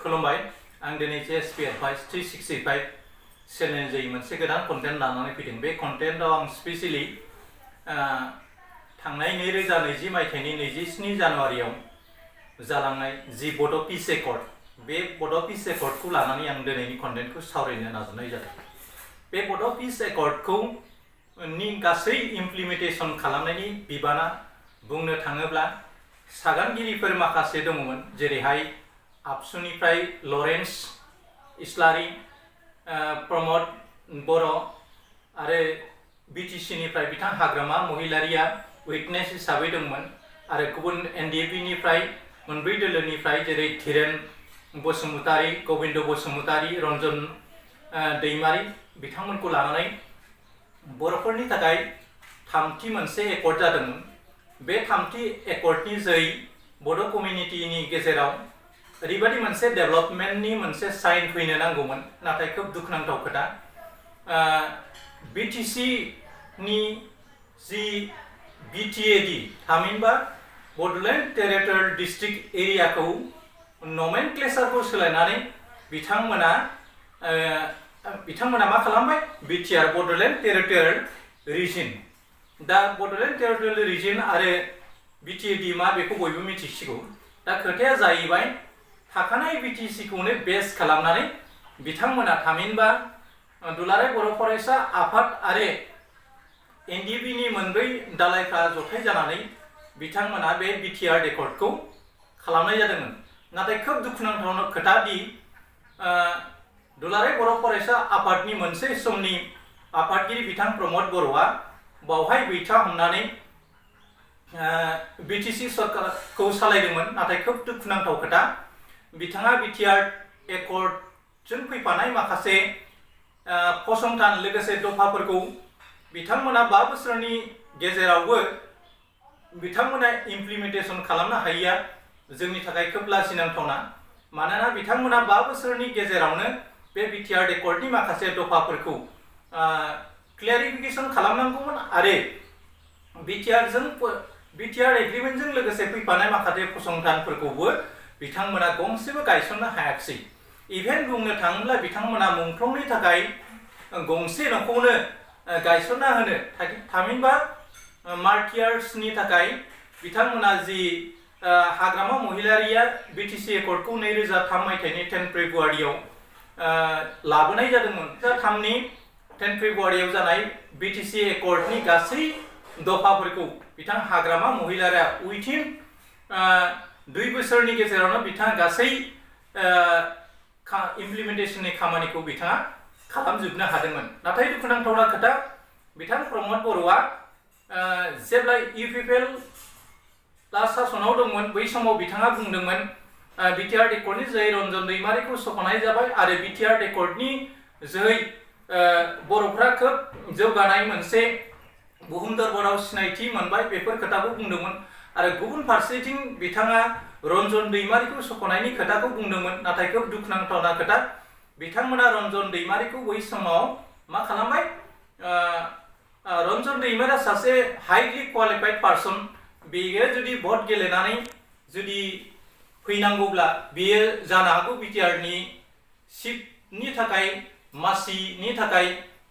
खुलुमबाय आं दिनै JSP Advice 365 चेनेलजों मोनसे गोदान कन्टेन्ट लानानै फैदों। बे कन्टेन्टआव आं स्पेसियली थांनाय 2020 मायथाइनि 27 जानुवारियाव जालांनाय जि बड' पिस एकर्ड, बे बड' पिस एकर्डखौ लानानै आं दिनैनि कन्टेन्टखौ सावरायनो नाजानाय जादों। बे बड' पिस एकर्डखौ नि गासै इमप्लिमेन्टेसन खालामनायनि बिबाना बुंनो थाङोब्ला सागानगिरिफोर माखासे दङमोन, जेरैहाय आबसुनिफ्राय लरेन्स इस्लारि, प्रमद बर' आरो BTC-निफ्राय बिथां हाग्रामा महिलारिया उइटनेस हिसाबै दंमोन आरो गुबुन NDP-निफ्राय मोनब्रै दोलोनिफ्राय जेरै धीरेन बसुमतारी, गबिन्द बसुमतारी, रन्जन दैमारी बिथांमोनखौ लानानै बर'फोरनि थाखाय थामथि मोनसे एकर्ड जादोंमोन। बे थामथि एकर्डनि जै बड' कमिउनिटिनि गेजेराव ओरैबायदि मोनसे डेभेलपमेन्टनि मोनसे साइन फैनो नांगौमोन, नाथाय खोब दुखुनांथाव खोथा BTC-नि जि BTAD थामहिनबा बड'लेण्ड टेरिटरियेल डिस्ट्रिक्ट एरियाखौ नमेनक्लेचारखौ सोलायनानै बिथांमोना मा खालामबाय, BTR बड'लेण्ड टेरिटरियेल रिजन। दा बड'लेण्ड टेरिटरियेल रिजन आरो BTAD मा बेखौ बयबो मिथिसिगौ। दा खोथाया जाहैबाय थाखानाय BTC-खौनो बेस खालामनानै बिथांमोना थामहिनबा दुलाराय बर' फरायसा आफाद आरो NDP-नि मोनब्रै दालायफ्रा जथाय जानानै बिथांमोना बे BTR एकर्डखौ खालामनाय जादोंमोन। नाथाय खोब दुखुनांथाव खोथा दि दुलाराय बर' फरायसा आफादनि मोनसे समनि आफादगिरि बिथां प्रमद बर'आ बावहाय बैथा हमनानै BTC सरकारखौ सालायदोंमोन। नाथाय खोब दुखुनांथाव खोथा, बिथाङा BTR एकर्डजों फैफानाय माखासे फसंथान लोगोसे दफाफोरखौ बिथांमोना 5 बोसोरनि गेजेरावबो बिथांमोना इमप्लिमेन्टेसन खालामनो हायैया जोंनि थाखाय खोब लाजिनांथावना। मानोना बिथांमोना 5 बोसोरनि गेजेरावनो बे BTR एकर्डनि माखासे दफाफोरखौ क्लियारिफिकेसन खालामनांगौमोन आरो BTR एग्रिमेन्टजों लोगोसे फैफानाय माखासे फसंथानफोरखौबो बिथांमोना गंसेबो गायसननो हायाखिसै। इभेन बुंनो थाङोब्ला बिथांमोना मुंख्लंनि थाखाय गंसे न'खौनो गायसनना होनो थामहिनबा मार्टियार्सनि थाखाय बिथांमोना जि हाग्रामा महिलारिया BTC एकर्डखौ 2003 मायथाइनि 10 फेब्रुवारियाव लाबोनाय जादोंमोन। 10 फेब्रुवारियाव जानाय BTC एकर्डनि गासै दफाफोरखौ बिथां हाग्रामा महिलारिया उइथिन 2 बोसोरनि गेजेरावनो बिथाङा गासै इमप्लिमेन्टेसननि खामानिखौ बिथाङा खालामजोबनो हादोंमोन। नाथाय दुखुनांथावना खोथा, बिथां प्रमद बर'आ जेब्ला UPPL सासनाव दंमोन बै समाव बिथाङा बुंदोंमोन BTR एकर्डनि जोहै रन्जन दैमारिखौ सख'नाय जाबाय आरो BTR एकर्डनि जोहै बर'फ्रा खोब जौगानाय मोनसे बुहुम दरबाराव सिनायथि मोनबाय, बेफोर खोथाखौ बुंदोंमोन। आरो गुबुन फारसेथिं बिथाङा रन्जन दैमारिखौ सख'नायनि खोथाखौ बुंदोंमोन। नाथाय खोब दुखुनांथावना खोथा, बिथांमोना रन्जन दैमारिखौ बै समाव मा खालामबाय, रन्जन दैमारिया सासे हाइलि क्वालिफाइड पार्सन, बेयो जुदि भट गेलेनानै जुदि फैनांगौब्ला बेयो जानो हागौ BTR-नि सिटनि थाखाय मासिनि थाखाय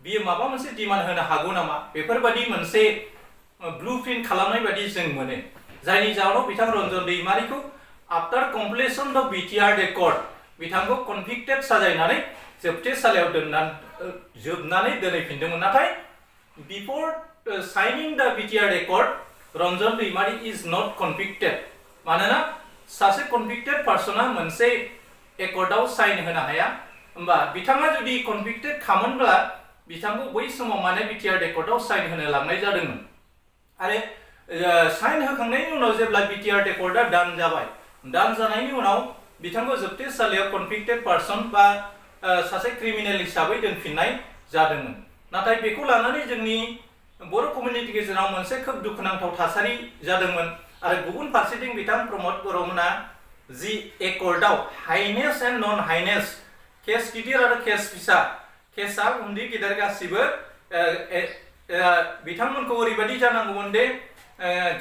बियो माबा मोनसे डिमान्ड होनो हागौ नामा, बेफोरबायदि मोनसे ब्लुप्रिन्ट खालामनाय बायदि जों मोनो। जायनि जाहोनाव बिथां रन्जन दैमारिखौ after completion of BTR accord बिथांखौ कनभिक्टेड साजायनानै जोबथेसालियाव जोबनानै दोनहैफिनदोंमोन। नाथाय before signing the BTR accord Ranjan Daimary is not convicted. मानोना सासे कनभिक्टेड पार्सना मोनसे एकर्डआव साइन होनो हाया। होमबा बिथाङा जुदि कनभिक्टेड खामोनब्ला बिथांखौ बै समाव माने BTR एकर्डआव साइन होनो लांनाय जादोंमोन। आरो साइन होखांनायनि उनाव जेब्ला BTR एकर्डआ दान जाबाय, दान जानायनि उनाव बिथांखौ जोबथेसालियाव कनभिक्टेड पार्सन बा सासे क्रिमिनेल हिसाबै दोनफिननाय जादोंमोन। नाथाय बेखौ लानानै जोंनि बर' कमिउनिटि गेजेराव मोनसे खोब दुखुनांथाव थासारि जादोंमोन। आरो गुबुन फारसेथिं बिथां प्रमद बर'मोना जि एकर्डआव heinous and non heinous, case गिदिर आरो केस फिसा, केसआ उन्दै गेदेर गासिबो बिथांमोनखौ ओरैबायदि जानांगौमोन दे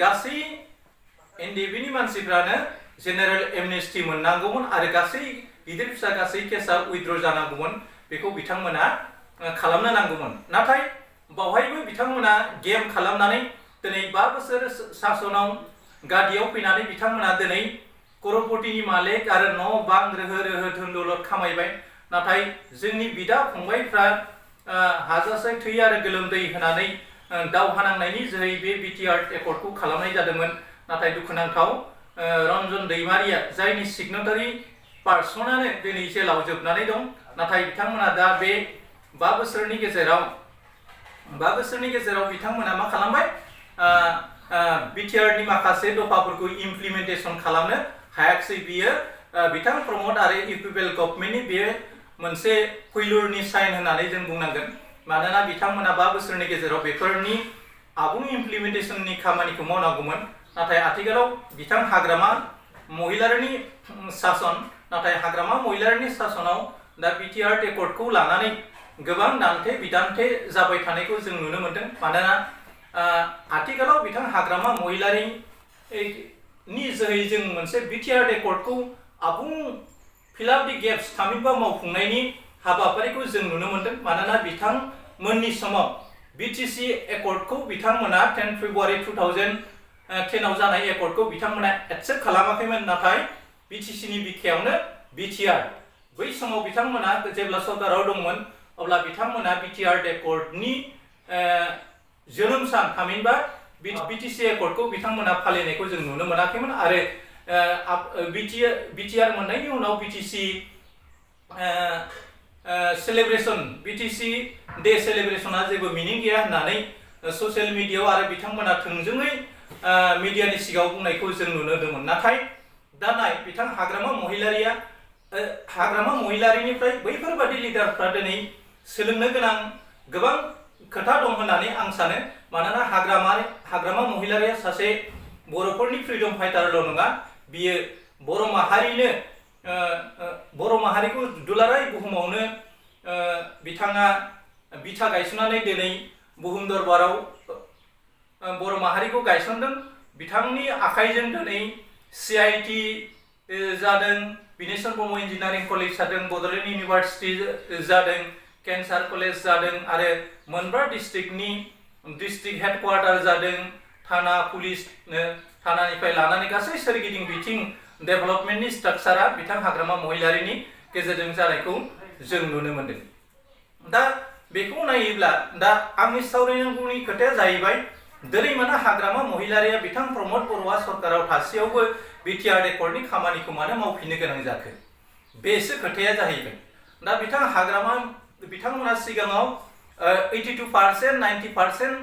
गासै NDP-नि मानसिफ्रानो जेनेरेल एमनेस्टि मोननांगौमोन आरो गासै गिदिर फिसा गासै केसा उइथड्र जानांगौमोन बेखौ बिथांमोना खालामनो नांगौमोन नाथाय बावहायबो बिथांमोना गेम खालामनानै दिनै 5 बोसोर सासनाव गादियाव फैनानै बिथांमोना दिनै कर'रपतिनि मालिक आरो न' बां रोहो रोहो धोन दौलत खामायबाय नाथाय जोंनि बिदा फंबायफ्रा हाजासे थै आरो गोलोमदै होनानै दावहा नांनायनि जोहै बे बिटिआर एकर्डखौ खालामनाय जादोंमोन नाथाय दुखुनांथाव रन्जन दैमारिया जायनि सिगनेटारि पार्सनानो दिनै जेलाव जोबनानै दं नाथाय बिथांमोना दा बे 5 बोसोरनि गेजेराव बिथांमोना मा खालामबाय बिटिआरनि माखासे दफाफोरखौ इमप्लिमेन्टेसन खालामनो हायाखिसै बियो बिथां प्रमद आरो इउपिपिएल गभर्नमेन्टनि बेयो मोनसे फैलुरनि साइन होननानै जों बुंनांगोन मानोना बिथांमोना 5 बोसोरनि गेजेराव बेफोरनि आबुं इमप्लिमेन्टेसननि खामानिखौ मावनांगौमोन नाथाय आथिखालाव बिथां हाग्रामा महिलारिनि सासन नाथाय हाग्रामा महिलारिनि सासनाव दा बिटिआर एकर्डखौ लानानै गोबां दान्थे बिदान्थे जाबाय थानायखौ जों नुनो मोनदों मानोना आथिखालाव बिथां हाग्रामा महिलारिनि जोहै जों मोनसे बिटिआर एकर्डखौ आबुं फिलाप दि गेप्स थामहिनबा मावफुंनायनि हाबाफारिखौ जों नुनो मोनदों मानोना बिथांमोननि समाव बिटिसि एकर्डखौ बिथांमोना 10 फेब्रुवारि 2010 आव जानाय एकर्डखौ बिथांमोना एक्सेप्ट खालामाखैमोन नाथाय बिटिसिनि बिखायावनो बिटिआर बै समाव बिथांमोना जेब्ला सरकाराव दंमोन अब्ला बिथांमोना बिटिआर एकर्डनि जोनोम सान थामहिनबा बिटिसि एकर्डखौ बिथांमोना फालिनायखौ जों नुनो मोनाखैमोन आरो बिटिआर मोननायनि उनाव बिटिसि सेलिब्रेशन बिटिसि डे सेलिब्रेशना जेबो मिनिं गैया होननानै ससियेल मिडियायाव आरो बिथांमोना थोंजोङै मिडियानि सिगाङाव बुंनायखौ जों नुनो मोनदोंमोन नाथाय दा नाय बिथां हाग्रामा महिलारिनिफ्राय बैफोरबादि लिडारफ्रा दिनै सोलोंनो गोनां गोबां खोथा दं होननानै आं सानो मानोना हाग्रामा महिलारिया सासे बर'फोरनि फ्रिडम फाइटारल' नङा बियो बर' माहारिखौ दुलाराय बुहुमावनो बिथाङा बिथा गायसननानै दिनै बुहुम दरबाराव बर' माहारिखौ गायसनदों बिथांनि आखाइजों दिनै CIT जादों बिनेश्वर ब्रह्म इन्जिनियारिं कलेज जादों बड'लेण्ड इउनिभार्सिटि जादों केन्सार कलेज जादों आरो मोनब्रा डिस्ट्रिक्ट हेडक्वार्टार जादों थाना पुलिस थानानिफ्राय लानानै गासै सोरगिदिं बिथिं डेभेलपमेन्टनि स्ट्राक्चारा बिथां हाग्रामा महिलारिनि गेजेरजों जानायखौ जों नुनो मोनदों दा बेखौ नायोब्ला दा आंनि सावरायनांगौनि खोथाया जाहैबाय दिनै मानो हाग्रामा महिलारिया बिथां प्रमद बर'आ सरकाराव थासेयावबो बिटिआर एकर्डनि खामानिखौ मानो मावफिननो गोनां जाखो बेसो खोथाया जाहैबाय दा बिथांमोना सिगाङाव 82% 90%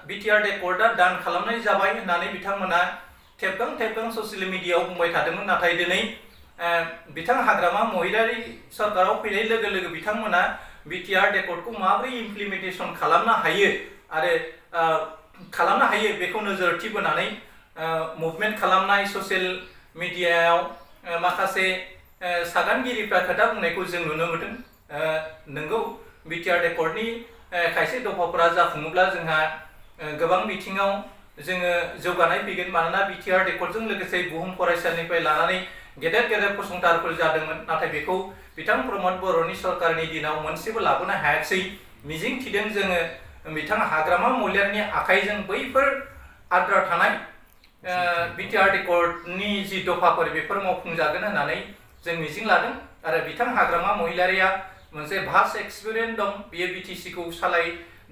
बिटिआर एकर्डआ दान खालामनाय जाबाय होननानै बिथांमोना थेबगां ससियेल मिडियायाव बुंबाय थादोंमोन नाथाय दिनै बिथां हाग्रामा महिलारि सरकाराव फैनाय लोगो लोगो बिथांमोना बिटिआर एकर्डखौ माबोरै इमप्लिमेन्टेसन खालामनो हायो बेखौ नोजोरथि बोनानै मुभमेन्ट खालामनाय ससियेल मिडियायाव माखासे सागानगिरिफ्रा खोथा बुंनायखौ जों नुनो मोनदों नंगौ बिटिआर एकर्डनि खायसे दफाफोरा जाफुङोब्ला जोंहा गोबां बिथिङाव जोङो जौगानाय फैगोन मानोना बिटिआर एकर्डजों लोगोसे बुहुम फरायसालिनिफ्राय लानानै गेदेर फसंथानफोर जादोंमोन नाथाय बेखौ बिथां प्रमद बर'नि सरकारनि दिनाव मोनसेबो लाबोनो हायाखिसै मिजिं थिदों जोङो बिथां हाग्रामा महिलारिनि आखाइजों बैफोर आद्रा थानाय बिटिआर एकर्डनि जि दफाफोर बेफोर मावफुंजागोन होननानै जों मिजिं लादों आरो बिथां हाग्रामा महिलारिया मोनसे भास्ट एक्सपिरियेन्स दं बियो बिटिसिखौ सालाय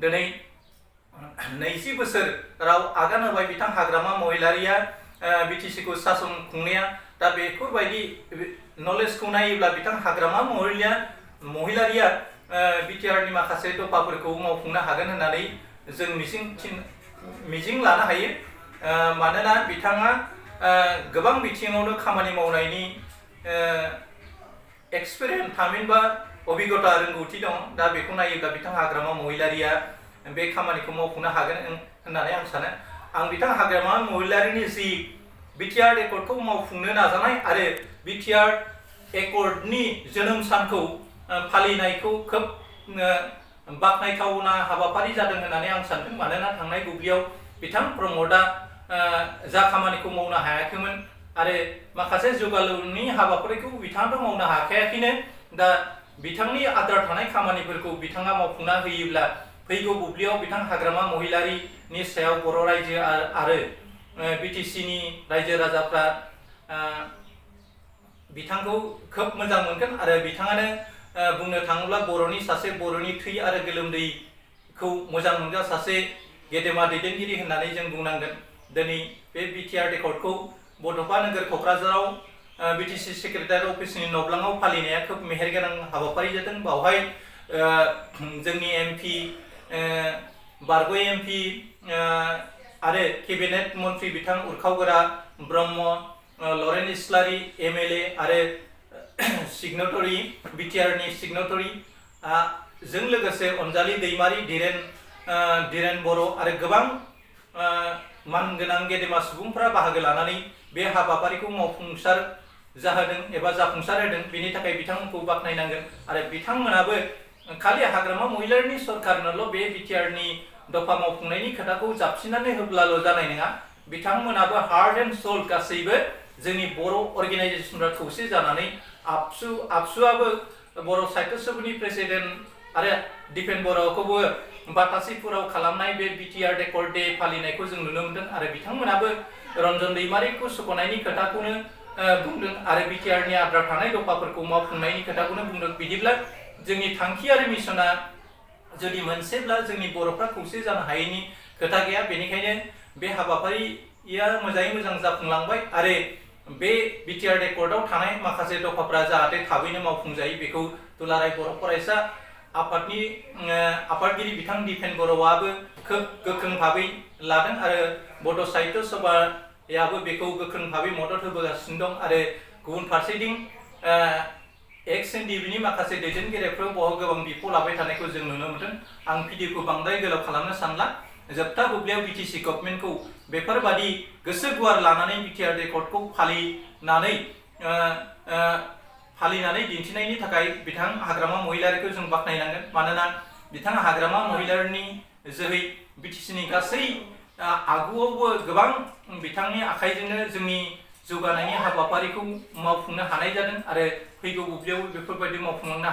दिनै 20 बोसोराव आगान होबाय बिथां हाग्रामा महिलारिया बिटिसिखौ सासन खुंनाया दा बेफोरबायदि नलेजखौ नायोब्ला बिथां हाग्रामा महिलारिया बिटिआरनि माखासे दफाफोरखौ मावफुंनो हागोन होननानै जों मिजिं लानो हायो मानोना बिथाङा गोबां बिथिङावनो खामानि मावनायनि एक्सपिरियेन्स थामहिनबा अभिगता रोंगौथि दं दा बेखौ नायोब्ला बिथां हाग्रामा महिलारिया बे खामानिखौ मावफुंनो हागोन होननानै आं सानो आं बिथां हाग्रामा महिलारिनि जि बिटिआर एकर्डखौ मावफुंनो नाजानाय आरो बिटिआर एकर्डनि जोनोम सानखौ फालिनायखौ खोब बाख्नायथावना हाबाफारि जादों होननानै आं सानदों मानोना थांनाय बुब्लियाव बिथां प्रमदआ जा खामानिखौ मावनो हायाखैमोन आरो माखासे जौगालुनि हाबाफारिखौ बिथाङाथ' मावनो हाखायाखैनो। दा बिथांनि आद्रा थानाय खामानिफोरखौ बिथाङा मावफुंना होयोब्ला फैगौ बुब्लियाव बिथां हाग्रामा महिलारिनि सायाव बर' रायजो आरो बिटिसिनि रायजो राजाफ्रा बिथांखौ खोब मोजां मोनगोन आरो बिथाङानो बुंनो थाङोब्ला बर'नि थै आरो गोलोमदैखौ मोजां मोनग्रा सासे गेदेमा दैदेनगिरि होननानै जों बुंनांगोन। दिनै बे बिटिआर रेकर्डखौ बड'फा नोगोर क'क्राझाराव बिटिसि सेक्रेटारि अफिसनि नब्लाङाव फालिनाया खोब मेहेरगोनां हाबाफारि जादों। बावहाय जोंनि एमपि बारग' एमपि आरो केबिनेट मन्त्रि बिथां उरखावगोरा ब्रह्म, लरेन इस्लारि एमएलए आरो सिगनेटरि बिटिआरनि सिगनेटरि जों लोगोसे अनजालि दैमारि, धीरेन बर' आरो गोबां मानगोनां गेदेमा सुबुंफोरा बाहागो लानानै बे हाबाफारिखौ मावफुंसार जाहोदों एबा जाफुंसार होदों। बेनि थाखाय बिथांमोनखौ बाख्नायनांगोन आरो बिथांमोनाबो खालि हाग्रामा महिलारिनि सरकारनोल' बे बिटिआरनि दफा मावफुंनायनि खोथाखौ जाबसिननानै होब्लाल' जानाय नङा, बिथांमोनाबो हार्ट एन्ड सोल गासैबो जोंनि बर' अर्गेनाइजेसनफ्रा खौसे जानानै आबसुआबो बर' साहित्य सभानि प्रेसिडेन्ट आरो दिपेन बर'खौबो बातासिपुराव खालामनाय बे बिटिआर रेकर्ड डे फालिनायखौ जों नुनो मोनदों आरो बिथांमोनाबो रन्जन दैमारिखौ सुख'नायनि खोथाखौनो बुंदों आरो बिटिआरनि आद्रा थानाय दफाफोरखौ मावफुंनायनि खोथाखौनो बुंदों। बिदिब्ला जोंनि थांखि आरो मिशना जुदि मोनसेब्ला जोंनि बर'फ्रा खौसे जानो हायैनि खोथा गैया। बेनिखायनो बे हाबाफारिया मोजाङै मोजां जाफुंलांबाय आरो बे बिटिआर रेकर्डआव थानाय माखासे दफाफ्रा जाहाथे थाबैनो मावफुंजायो बेखौ दुलाराय बर' फरायसा आफादनि आफादगिरि बिथां दिपेन बर'आबो खोब गोख्रों भाबै लादों आरो बड' साहित्य सभायाबो बेखौ गोख्रों भाबै मदद होबोगासिनो दं आरो गुबुन फारसेथिं एक्स एनडिबिनि माखासे दैदेनगिरिफोर बाव गोबां बिफाव लाबाय थानायखौ जों नुनो मोनदों। आं भिडिअखौ बांद्राय गोलाव खालामनो सानला। जोबथा बुब्लियाव बिटिसि गभर्नमेन्टखौ बेफोरबादि गोसो गुवार लानानै बिटिआर रेकर्डखौ फालिनानै दिन्थिनायनि थाखाय बिथां हाग्रामा महिलारिखौ जों बाख्नायनांगोन। मानोना बिथाङा हाग्रामा महिलारिनि जोहै बिटिसिनि गासै आगुआवबो गोबां बिथांनि आखाइजोंनो जोंनि जौगानायनि हाबाफारिखौ मावफुंनो हानाय जादों आरो फैगौ बुब्लियावबो बेफोरबायदि मावफुंलांनो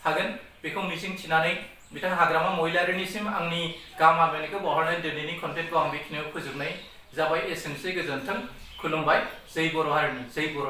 हागोन बेखौ मिजिंथिनानै बिथां हाग्रामा महिलारिनिसिम आंनि गाहाम हामलायनायखौ बावहरनानै दिनैनि कन्टेन्टखौ आं बेखिनियाव फोजोबनाय जाबाय। एसेनोसै, गोजोन्थों, खुलुमबाय। जै बर' हारिनि, जै बर'।